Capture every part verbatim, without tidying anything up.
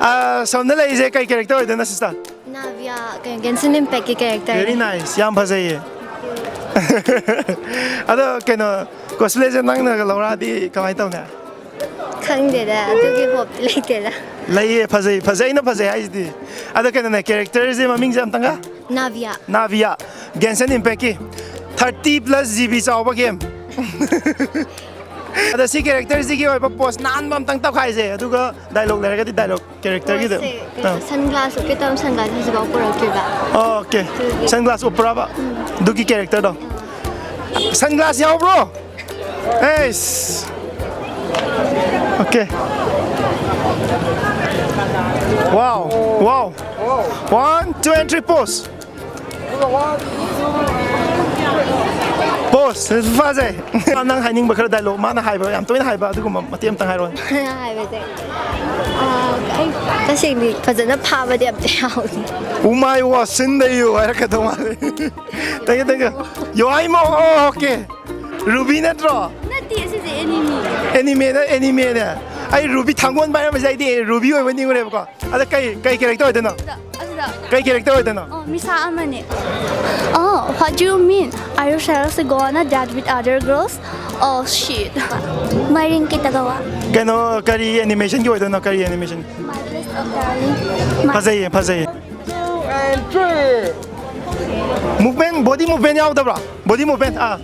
ꯑꯥ, ꯁꯣꯝꯗ ꯂꯩꯔꯤꯁꯦ ꯀꯩ character ꯑꯣꯏꯗꯣꯏꯅꯣ, sister? ꯅꯥꯕꯤꯌꯥ, ꯀꯩꯅꯣ, ꯒꯦꯟꯁꯟ ꯏꯝꯄꯦꯛꯀꯤ character. Very nice, ꯌꯥꯝ ꯐꯖꯩꯌꯦ꯫ ꯑꯗꯣ ꯀꯩꯅꯣ, cosplayꯁꯦ ꯅꯪꯅꯒ ꯂꯧꯔꯛꯑꯗꯤ ꯀꯃꯥꯏꯅ ꯇꯧꯅꯤ? ꯈꯪꯗꯦꯗ, ꯑꯗꯨꯒꯤ hopeꯇꯤ ꯂꯩꯇꯦꯗ꯫ ꯂꯩꯌꯦ, ꯐꯖꯩ, ꯐꯖꯩ, ꯑꯩꯅ ꯐꯖꯩ ꯍꯥꯏꯁꯤꯗꯤ꯫ ꯑꯗꯣ ꯀꯩꯅꯣꯅꯦ, characterꯁꯦ ꯃꯃꯤꯡꯁꯦ ꯑꯝꯇꯪꯒ? ꯅꯥꯕꯤꯌꯥ. ꯅꯥꯕꯤꯌꯥ, ꯒꯦꯟꯁꯟ ꯏꯝꯄꯦꯛꯀꯤ thirty plus GB ꯆꯥꯎꯕ game꯫ ꯑꯗꯣ ꯁꯤ characterꯁꯤꯒꯤ ꯑꯣꯏꯕ pose ꯅꯥꯟꯕ ꯑꯝꯇꯪ ꯇꯧꯈꯥꯏꯁꯦ, ꯑꯗꯨꯒ dialogue ꯂꯩꯔꯒꯗꯤ dialogue characterꯒꯤꯗ꯫ Poseꯁꯦ ꯀꯩꯅꯣ, sunglass ꯎꯞꯀꯦ ꯇꯧꯔ sunglass ꯍꯧꯖꯤꯛꯐꯥꯎ ꯄꯨꯔꯛꯇ꯭ꯔꯤꯕ. ꯑꯣꯀꯦ꯫ Sunglass ꯎꯞꯄ꯭ꯔꯕ? ꯑꯗꯨꯒꯤ characterꯗꯣ꯫ Sunglass ꯌꯥꯎꯕ꯭ꯔꯣ? ꯑꯦꯁ꯫ Okay. Wow, wow. One, two and three, pose. Pose, ꯐꯖꯩ꯫ ꯅꯪ ꯍꯥꯏꯅꯤꯡꯕ ꯈꯔ dialogue, ꯃꯥꯅ ꯍꯥꯏꯕ, ꯌꯥꯝ ꯇꯣꯏꯅ ꯍꯥꯏꯕ ꯑꯗꯨꯒꯨꯝꯕ ꯃꯇꯦꯛ ꯑꯝꯇꯪ ꯍꯥꯏꯔꯛꯑꯣꯅꯦ꯫ ꯍꯥꯏꯕꯁꯦ, ꯑꯥ, ꯑꯩ ꯇꯁꯦꯡꯗꯤ ꯐꯖꯅ ꯐꯥꯕꯗꯤ ꯑꯝꯇ ꯌꯥꯎꯗꯦ꯫ ꯎꯃꯥꯏ ꯋꯥꯁꯤꯟꯗ ꯌꯨ ꯍꯥꯏꯔꯛꯀꯗꯧ ꯃꯥꯜꯂꯦ꯫ Thank you, thank you. ꯌꯣ, ꯑꯩ ꯃꯣ-, ꯑꯣ, ꯑꯣꯀꯦ꯫ ꯔꯨꯕꯤ ꯅꯠꯇ꯭ꯔꯣ? ꯅꯠꯇꯦ, ꯑꯁꯤꯁꯦ anime. Animeꯅ, animeꯅꯦ꯫ ꯑꯩ ꯔꯨꯕꯤ ꯊꯥꯡꯒꯣꯟ ꯄꯥꯏꯔꯝꯕꯁꯦ ꯑꯩꯗꯤ ꯔꯨꯕꯤ ꯑꯣꯏꯕ ꯅꯤꯡꯉꯨꯔꯦꯕꯀꯣ꯫ ꯑꯗ ꯀꯩ, ꯀꯩ character ꯑꯣꯏꯗꯣꯏꯅꯣ? ꯑꯁꯤꯗ, ꯀꯩ character ꯑꯣꯏꯗꯣꯏꯅꯣ? ꯑꯣ, ꯃꯤꯁꯥ ꯑꯃꯅꯦ꯫ Oh, what do you mean? Are you seriously gonna date with other girls? Oh shit. ꯃꯔꯤꯡ ꯀꯤꯇꯒꯋꯥ. ꯀꯩꯅꯣ, ꯀꯔꯤ animationꯒꯤ ꯑꯣꯏꯗꯣꯏꯅꯣ? ꯀꯔꯤ animation? My best of darling. My ꯐꯖꯩꯌꯦ, ꯐꯖꯩꯌꯦ꯫ Movement, body movement ꯌꯥꯎꯗꯕ꯭ꯔꯣ? Body movement, ꯑꯥ꯫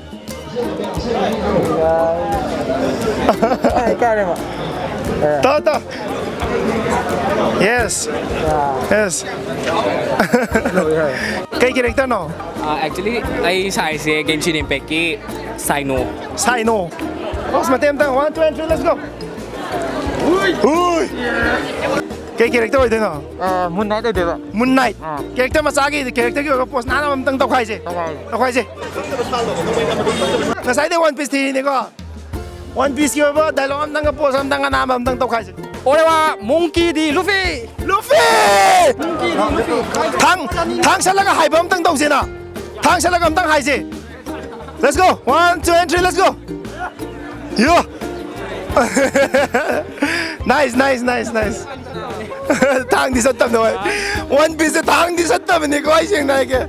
ꯇꯥ, ꯇꯥ꯫ Yes. Yes. ꯀꯩ characterꯅꯣ? ꯑꯦꯛꯆꯨꯂꯤ ꯑꯩ ꯁꯥꯏꯁꯦ ꯒꯦꯟꯁꯤꯟ ꯏꯝꯄꯦꯛꯀꯤ ꯁꯥꯏꯅꯣ꯫ ꯁꯥꯏꯅꯣ꯫ Pose ꯃꯇꯦꯛ ꯑꯝꯇꯪ, one, two and three, let's go. ꯍꯨꯏ꯫ ꯀꯩ character ꯑꯣꯏꯗꯣꯏꯅꯣ? ꯃꯨꯟ ꯅꯥꯏꯠ ꯑꯣꯏꯗꯣꯏꯕ꯫ Moon Knight. ꯑꯥ. Character ꯃꯆꯥꯒꯤ characterꯒꯤ ꯑꯣꯏꯕ pose ꯅꯥꯟꯅ ꯑꯝꯇꯪ ꯇꯧꯈꯥꯏꯁꯦ꯫ ꯇꯧꯈꯥꯏꯁꯦ꯫ ꯇꯧꯈꯥꯏꯁꯦ꯫ ꯉꯁꯥꯏꯗꯩ One Piece ꯊꯤꯔꯤꯅꯤꯀꯣ꯫ One Pieceꯀꯤ ꯑꯣꯏꯕ dialogue ꯑꯝꯇꯪꯒ pose ꯑꯝꯇꯪ ꯑꯅꯥꯟꯕ ꯑꯝꯇꯪ ꯇꯧꯈꯥꯏꯁꯦ꯫ ꯑꯣꯔꯦꯋꯥ ꯃꯣꯡꯀꯤꯗꯤ ꯂꯨꯐꯤ꯫ ꯂꯨꯐꯤ! ꯊꯥꯡ, ꯊꯥꯡ ꯁꯠꯂꯒ ꯍꯥꯏꯕ ꯑꯝꯇꯪ ꯇꯧꯁꯦꯅ꯫ ꯊꯥꯡ ꯁꯠꯂꯒ ꯑꯝꯇꯪ ꯍꯥꯏꯁꯦ꯫ Let's go. One, two and three, let's go. ꯌꯣ꯫ Nice, nice, nice, nice. ꯊꯥꯡꯗꯤ ꯆꯠꯇꯕꯅꯦ ꯍꯣꯏ꯫ One Piece ꯁꯦ ꯊꯥꯡꯗꯤ ꯆꯠꯇꯕꯅꯤꯀꯣ, ꯑꯩ ꯁꯦꯡꯅ ꯍꯥꯏꯒꯦ꯫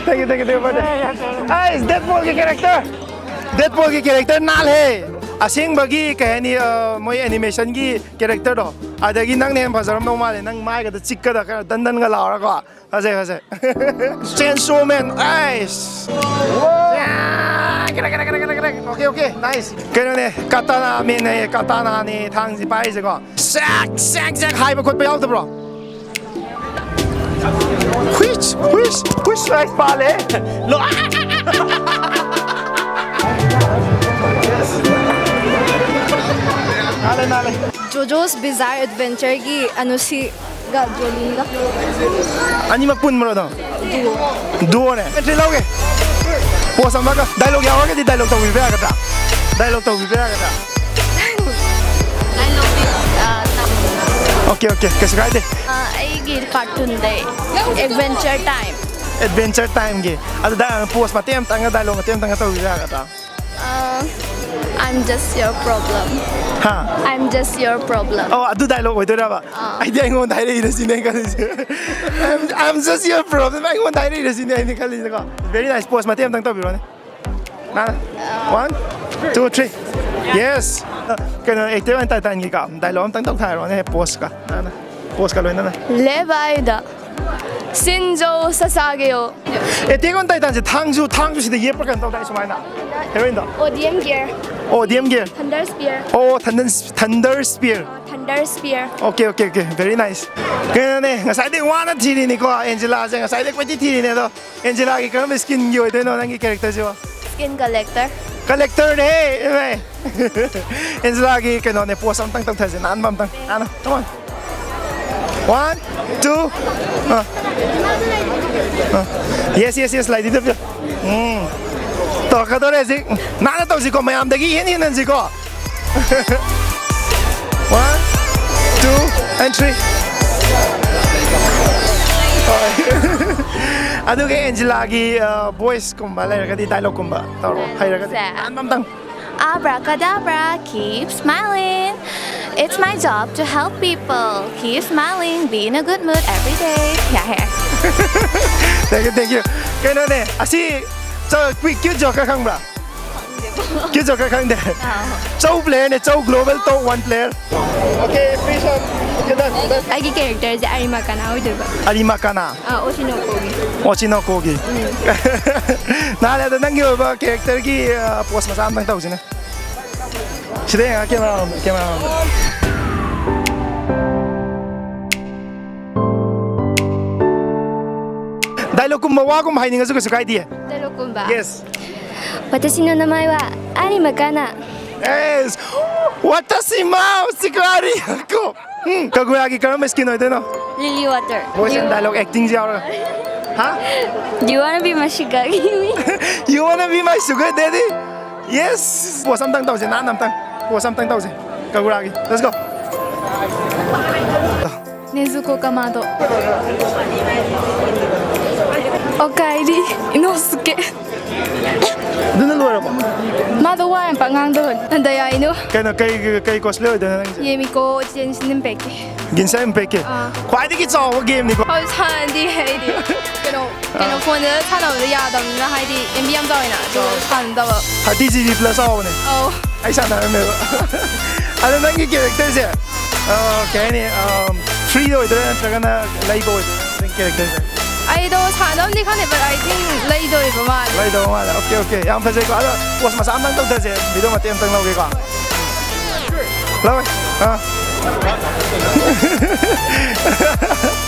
Thank you, thank you, thank you, brother. H, Deadpool ꯒꯤ character꯫ Deadpool ꯒꯤ character ꯅꯥꯜꯂꯦ꯫ ꯑꯁꯦꯡꯕꯒꯤ ꯀꯩ ꯍꯥꯏꯅꯤ, ꯑ, ꯃꯣꯏ animation ꯒꯤ character ꯗꯣ꯫ ꯑꯗꯒꯤ ꯅꯪꯅ ꯍꯦꯟꯅ ꯐꯖꯔꯝꯗꯧ ꯃꯥꯜꯂꯦ꯫ ꯅꯪ ꯃꯥꯏꯒꯗ ꯆꯤꯛꯀꯗ ꯈꯔ ꯗꯟ ꯗꯟꯒ ꯂꯥꯎꯔꯒꯀꯣ꯫ ꯐꯖꯩ, ꯐꯖꯩ꯫ Chainsaw Man, ꯑꯩꯁ꯫ Okay, okay, nice. ꯀꯩꯅꯣꯅꯦ, katana man ꯅꯦ, katana ꯅꯦ ꯊꯥꯡꯁꯤ ꯄꯥꯏꯔꯤꯁꯦꯀꯣ꯫ ꯁꯦꯛ, ꯁꯦꯛ, ꯁꯦꯛ ꯍꯥꯏꯕ ꯈꯣꯠꯄ ꯌꯥꯎꯗꯕ꯭ꯔꯣ? ꯍꯨꯏꯁ, ꯍꯨꯏꯁ, ꯍꯨꯏꯁ, ꯑꯩꯁ ꯄꯥꯜꯂꯦ꯫ ꯂꯣ-, ꯅꯥꯜꯂꯦ, ꯅꯥꯜꯂꯦ꯫ JoJo's Bizarre Adventure ꯒꯤ ꯑꯅꯨꯁꯤꯒ ꯖꯣꯂꯤꯟꯒ꯫ ꯑꯅꯤꯃꯛ ꯄꯨꯟꯕ꯭ꯔꯣ ꯑꯗꯨꯝ? Duo ꯅꯦ꯫ Entry ꯂꯧꯒꯦ꯫ Pose ꯑꯃꯒ dialogue ꯌꯥꯎꯔꯒꯗꯤ dialogue ꯇꯧꯕꯤꯕ ꯌꯥꯒꯗ꯭ꯔꯥ? Dialogue ꯇꯧꯕꯤꯕ ꯌꯥꯒꯗ꯭ꯔꯥ? Okay, okay, ꯀꯩꯁꯨ ꯀꯥꯏꯗꯦ꯫ ꯑ, ꯑꯩꯒꯤ cartoon ꯗꯩ Adventure Time꯫ Adventure Time ꯒꯤ꯫ ꯑꯗꯨꯗ pose ꯃꯇꯦꯛ ꯑꯃꯇꯪꯒ dialogue ꯃꯇꯦꯛ ꯑꯃꯇꯪꯒ ꯇꯧꯕꯤꯕ ꯌꯥꯒꯗ꯭ꯔꯥ? Uh, I'm just your problem. ꯍꯥ? I'm just your problem. ꯑꯣ, ꯑꯗꯨ dialogue ꯑꯣꯏꯗꯣꯏꯔꯕ? ꯑꯥ꯫ ꯑꯩꯗꯤ ꯑꯩꯉꯣꯟꯗ ꯍꯥꯏꯔꯛꯏꯔ ꯁꯤꯅꯦ ꯑꯩꯅ ꯈꯜꯂꯤꯁꯦ꯫ I'm, I'm just your problem. ꯑꯩꯉꯣꯟꯗ ꯍꯥꯏꯔꯛꯏꯔ ꯁꯤꯅꯦ ꯑꯩꯅ ꯈꯜꯂꯤꯁꯦꯀꯣ꯫ Very nice. Pose ꯃꯇꯦꯛ ꯑꯃꯇꯪ ꯇꯧꯕꯤꯔꯣꯅꯦ꯫ ꯅꯥꯟꯅ꯫ One, two, three. Yes. ꯀꯩꯅꯣ, Attack on Titan ꯒꯤꯀꯣ dialogue ꯑꯃꯇꯪ ꯇꯧꯊꯔꯣꯅꯦ, pose ꯀ꯫ ꯅꯥꯟꯅ꯫ Pose ꯀ ꯂꯣꯏꯅꯅ꯫ ꯂꯦꯕꯥꯏꯗ ꯁꯤꯟꯖꯣ ꯁꯁꯥꯒꯦꯌꯣ꯫ Attack on Titan ꯁꯦ ꯊꯥꯡꯁꯨ, ꯊꯥꯡꯁꯨ ꯁꯤꯗ ꯌꯦꯞꯄ ꯀꯩꯅꯣ ꯇꯧꯗꯥꯏ ꯁꯨꯃꯥꯏꯅ? Heroine ꯗꯣ? Odium gear. Odium gear. Thunder spear. ꯑꯣ, Thunder, Thunder Spear. Thunder spear. Okay, okay, okay. Very nice. ꯀꯩꯅꯣꯅꯦ, ꯉꯁꯥꯏꯗꯩ ꯋꯥꯅ ꯊꯤꯔꯤꯅꯤꯀꯣ ꯑꯦꯟꯖꯦꯂꯥꯁꯦ, ꯉꯁꯥꯏꯗꯩ ꯀꯣꯏꯊꯤ ꯊꯤꯔꯤꯅꯦ ꯑꯗꯣ꯫ ꯑꯦꯟꯖꯦꯂꯥꯒꯤ ꯀꯔꯝꯕ skin ꯒꯤ ꯑꯣꯏꯗꯣꯏꯅꯣ ꯅꯪꯒꯤ character ꯁꯤꯕꯣ? Skin collector. Collector ꯅꯦ, ꯏꯃꯥꯏ꯫ ꯑꯦꯟꯖꯦꯂꯥꯒꯤ ꯀꯩꯅꯣꯅꯦ, pose ꯑꯝꯇꯪ ꯇꯧꯊꯁꯦ, ꯅꯥꯟꯕ ꯑꯝꯇꯪ꯫ ꯅꯥꯟꯅ, come on. One, two. ꯑ꯫ ꯑ꯫ Yes, yes, yes, ꯂꯥꯏꯗꯤ ꯇꯞꯄꯤꯌꯨ꯫ ꯎꯝ꯫ ꯇꯧꯔꯛꯀꯗꯧꯔꯦ ꯍꯧꯖꯤꯛ꯫ ꯅꯥꯟꯅ ꯇꯧꯁꯤꯀꯣ, ꯃꯌꯥꯝꯗꯒꯤ ꯏꯍꯦꯟ ꯍꯦꯟꯍꯟꯁꯤꯀꯣ꯫ One, two, and three. ꯍꯣꯏ꯫ ꯑꯗꯨꯒ ꯑꯦꯟꯖꯦꯂꯥꯒꯤ, ꯑ, voice ꯀꯨꯝꯕ ꯂꯩꯔꯒꯗꯤ, dialogue ꯀꯨꯝꯕ ꯇꯧꯔꯣ, ꯍꯩꯔꯒꯗꯤ꯫ Dialogue ꯁꯦ꯫ ꯅꯥꯟꯕ ꯑꯝꯇꯪ꯫ Abracadabra, keep smiling. It's my job to help people. Keep smiling, be in a good mood every day. Yeah, here. Thank you, thank you. ꯀꯩꯅꯣꯅꯦ, ꯑꯁꯤ ꯆ-, ꯀ꯭ꯌꯨ-, ꯀ꯭ꯌꯨꯠ ꯖꯣꯀꯔ ꯈꯪꯕ꯭ꯔꯥ? ꯀ꯭ꯌꯨꯠ ꯖꯣꯀꯔ ꯈꯪꯗꯦ꯫ ꯑꯥꯎ꯫ ꯆꯧ player ꯅꯦ, ꯆꯧ global top one player. Okay, please, uh, okay, done, done. ꯑꯩꯒꯤ character ꯁꯦ ꯑꯔꯤꯃꯀꯥꯅꯥ ꯑꯣꯏꯗꯣꯏꯕ꯫ ꯑꯔꯤꯃꯀꯥꯅꯥ? ꯑꯥ, ꯑꯣꯆꯤꯅꯣꯀꯣꯒꯤ꯫ ꯑꯣꯆꯤꯅꯣꯀꯣꯒꯤ꯫ ꯎꯝ꯫ ꯅꯍꯥꯟ ꯑꯗꯣ ꯅꯪꯒꯤ ꯑꯣꯏꯕ character ꯒꯤ, ꯑ, pose ꯃꯆꯥ ꯑꯝꯇꯪ ꯇꯧꯁꯤꯅꯦ꯫ ꯁꯤꯗ ꯌꯦꯡꯉ camera ꯔꯣꯝꯗ, camera ꯔꯣꯝꯗ꯫ Dialogue ꯀꯨꯝꯕ ꯋꯥꯒꯨꯝꯕ ꯍꯥꯏꯅꯤꯡꯉꯁꯨ ꯀꯩꯁꯨ ꯀꯥꯏꯗꯤꯌꯦ꯫ Dialogue ꯀꯨꯝꯕ? Yes. 私の名前は有馬かな。 Yes. Watashi mao shikari ko. ꯎꯝ, ꯀꯒꯨꯔꯥꯒꯤ ꯀꯔꯝꯕ skin ꯑꯣꯏꯗꯣꯏꯅꯣ? Lily water. Voice and dialogue acting ꯁꯨ ꯌꯥꯎꯔꯒ꯫ ꯍꯥ? Do you wanna be my sugar daddy? You wanna be my sugar daddy? Yes. Pose ꯑꯝꯇꯪ ꯇꯧꯁꯦ, ꯅꯥꯟꯅ ꯑꯝꯇꯪ꯫ Pose ꯑꯝꯇꯪ ꯇꯧꯁꯦ꯫ ꯀꯒꯨꯔꯥꯒꯤ꯫ Let's go. ꯅꯦꯖꯨꯀꯣ ꯀꯃꯥꯗꯣ꯫ ꯑꯣꯀꯥꯏꯔꯤ ꯏꯅꯣꯁꯨꯀꯦ꯫ ꯑꯗꯨꯅ ꯂꯣꯏꯔꯕꯣ? ꯃꯥꯗꯣ ꯋꯥ ꯌꯥꯝ ꯄꯥꯛ ꯉꯥꯡꯗꯕꯅꯤ꯫ ꯍꯟꯗ ꯌꯥꯏꯅꯣ꯫ ꯀꯩꯅꯣ, ꯀꯩ, ꯀꯩ cosplay ꯑꯣꯏꯗꯣꯏꯅꯣ ꯅꯪꯁꯦ? ꯌꯦꯃꯤꯀꯣ ꯖꯦꯟꯁꯤꯟ ꯏꯝꯄꯦꯛꯀꯤ꯫ ꯒꯤꯟꯁꯟ ꯏꯝꯄꯦꯛꯀꯤ? ꯑꯥ꯫ ꯈ꯭ꯋꯥꯏꯗꯒꯤ ꯆꯥꯎꯕ game ꯅꯤꯀꯣ꯫ ꯍꯣꯏ, ꯁꯥꯟꯅꯗꯤ ꯑꯩꯗꯤ꯫ ꯀꯩꯅꯣ, ꯀꯩꯅꯣ, ꯑꯥ꯫ Phone ꯗ ꯁꯥꯟꯅꯕꯗꯣ ꯌꯥꯗꯕꯅꯤꯅ, ꯍꯥꯏꯗꯤ, M B ꯌꯥꯝ ꯆꯥꯎꯋꯦꯅ, ꯑꯗꯨ ꯑꯥ꯫ ꯁꯥꯟꯅꯗꯕ꯫ Thirty G B plus ꯆꯥꯎꯕꯅꯦ꯫ ꯑꯧ꯫ ꯑꯩ ꯁꯥꯟꯅꯔꯝꯃꯦꯕ꯫ ꯑꯗꯣ ꯅꯪꯒꯤ character ꯁꯦ, ꯑ, ꯀꯩ ꯍꯥꯏꯅꯤ, ꯑ, free ꯗ ꯑꯣꯏꯗꯣꯏꯔꯥ ꯅꯠꯇ꯭ꯔꯒꯅ ꯂꯩꯕ ꯑꯣꯏꯗꯣꯏꯔꯥ ꯅꯪꯒꯤ character ꯁꯦ? ꯑꯩꯗꯣ ꯁꯥꯟꯅꯕꯗꯤ ꯈꯪꯗꯦ, but I think ꯂꯩꯗꯣꯏꯕ ꯃꯥꯜꯂꯦ꯫ ꯂꯩꯗꯧꯕ ꯃꯥꯜꯂꯦ꯫ Okay, okay. ꯌꯥꯝ ꯐꯖꯩꯀꯣ꯫ ꯑꯗꯣ pose ꯃꯆꯥ ꯑꯝꯇꯪ ꯇꯧꯊꯁꯦ꯫ Video ꯃꯇꯦꯛ ꯑꯝꯇꯪ ꯂꯧꯒꯦꯀꯣ꯫ ꯂꯧꯋꯦ꯫ ꯑꯥ꯫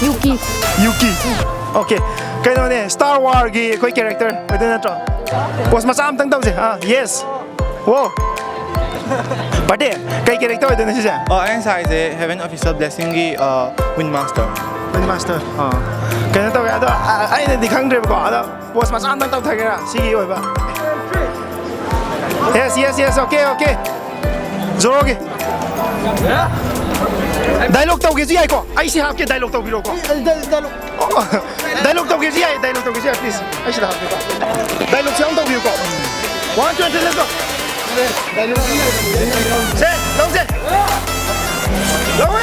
ꯌꯨꯀꯤ꯫ ꯌꯨꯀꯤ꯫ Okay. ꯀꯩꯅꯣꯅꯦ, Star War ꯒꯤ ꯑꯩꯈꯣꯏ character ꯑꯣꯏꯗꯣꯏ ꯅꯠꯇ꯭ꯔꯣ? Pose ꯃꯆꯥ ꯑꯝꯇꯪ ꯇꯧꯁꯦ꯫ ꯑꯥ, yes. ꯋꯣ꯫ ꯄꯥꯔꯇꯤ, ꯀꯩ character ꯑꯣꯏꯗꯣꯏꯅꯣ ꯁꯤꯁꯦ? ꯑꯣ, ꯑꯩꯅ ꯁꯥꯏꯁꯦ Heaven Official Blessing ꯒꯤ, ꯑ, Wind Master꯫ Wind Master꯫ ꯑꯥ꯫ ꯀꯩꯅꯣ ꯇꯧꯋꯦ, ꯑꯗꯣ, ꯑ, ꯑꯩꯅꯗꯤ ꯈꯪꯗ꯭ꯔꯦꯕꯀꯣ, ꯑꯗꯣ pose ꯃꯆꯥ ꯑꯝꯇꯪ ꯇꯧꯊꯒꯦꯔꯥ ꯁꯤꯒꯤ ꯑꯣꯏꯕ? Yes, yes, yes, okay, okay. ꯖꯣꯔꯣꯒꯤ꯫ Dialogue ꯇꯧꯒꯦꯁꯨ ꯌꯥꯏꯀꯣ? ꯑꯩ ꯁꯤ ꯍꯥꯞꯀꯦ, dialogue ꯇꯧꯕꯤꯔꯣꯀꯣ꯫ ꯑꯩ, ꯑꯩ, dialogue꯫ ꯑꯣ, dialogue ꯇꯧꯒꯦꯁꯨ ꯌꯥꯏ, dialogue ꯇꯧꯒꯦꯁꯨ ꯌꯥꯏ, please. ꯑꯩ ꯁꯤꯗ ꯍꯥꯞꯀꯦꯀꯣ꯫ Dialogue ꯁꯦ ꯑꯃ ꯇꯧꯕꯤꯌꯨꯀꯣ꯫ One, two, three, let's go. ꯁꯦ, ꯂꯧꯁꯦ꯫ ꯂꯧꯋꯦ꯫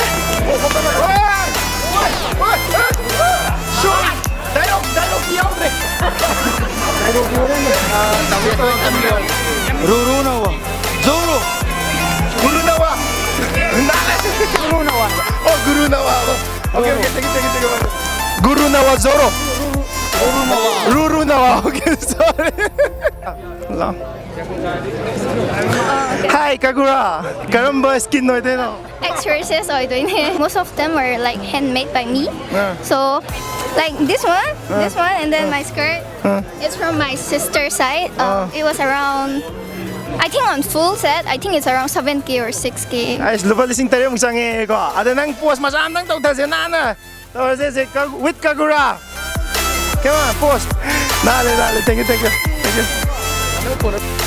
ꯁꯣꯠ꯫ ꯗꯥꯏꯂꯣꯛ, ꯗꯥꯏꯂꯣꯛꯇꯤ ꯌꯥꯎꯗ꯭ꯔꯦ꯫ ꯔꯨꯔꯨ ꯅꯋꯥ꯫ ꯖꯣꯔꯣ꯫ ꯒꯨꯔꯨ ꯅꯋꯥ꯫ ꯅꯥꯔꯦ꯫ ꯒꯨꯔꯨ ꯅꯋꯥ꯫ ꯑꯣ, ꯒꯨꯔꯨ ꯅꯋꯥ꯫ Okay, okay, thank you, thank you, thank you. ꯒꯨꯔꯨ ꯅꯋꯥ ꯖꯣꯔꯣ꯫ ꯔꯨꯔꯨ ꯅꯋꯥ꯫ Okay, sorry. ꯂꯥꯎ꯫ Hi, ꯀꯒꯨꯔꯥ꯫ ꯀꯔꯝꯕ skin ꯑꯣꯏꯗꯣꯏꯅꯣ? Exercise ꯑꯣꯏꯗꯣꯏꯅꯦ꯫ Most of them are, like, handmade by me. Ah. So, like, this one, ah. This one, and then ah. My skirt. Ah. It's from my sister's side. Uh, ah. It was around, I think, on full set, I think it's around seven K or six K. ꯑꯩꯁ, ꯂꯨꯄꯥ ꯂꯤꯁꯤꯡ ꯇꯔꯦꯠꯃꯨꯛ ꯆꯪꯉꯦꯀꯣ꯫ ꯑꯗ ꯅꯪ pose ꯃꯆꯥ ꯑꯝꯇꯪ ꯇꯧꯊꯁꯦ ꯅꯥꯟꯅ꯫ ꯇꯧꯔꯁꯦ, ꯁꯦ, ꯀ-, with ꯀꯒꯨꯔꯥ꯫ Come on, pose. ꯅꯥꯜꯂꯦ, ꯅꯥꯜꯂꯦ꯫ Thank you, thank you, thank you.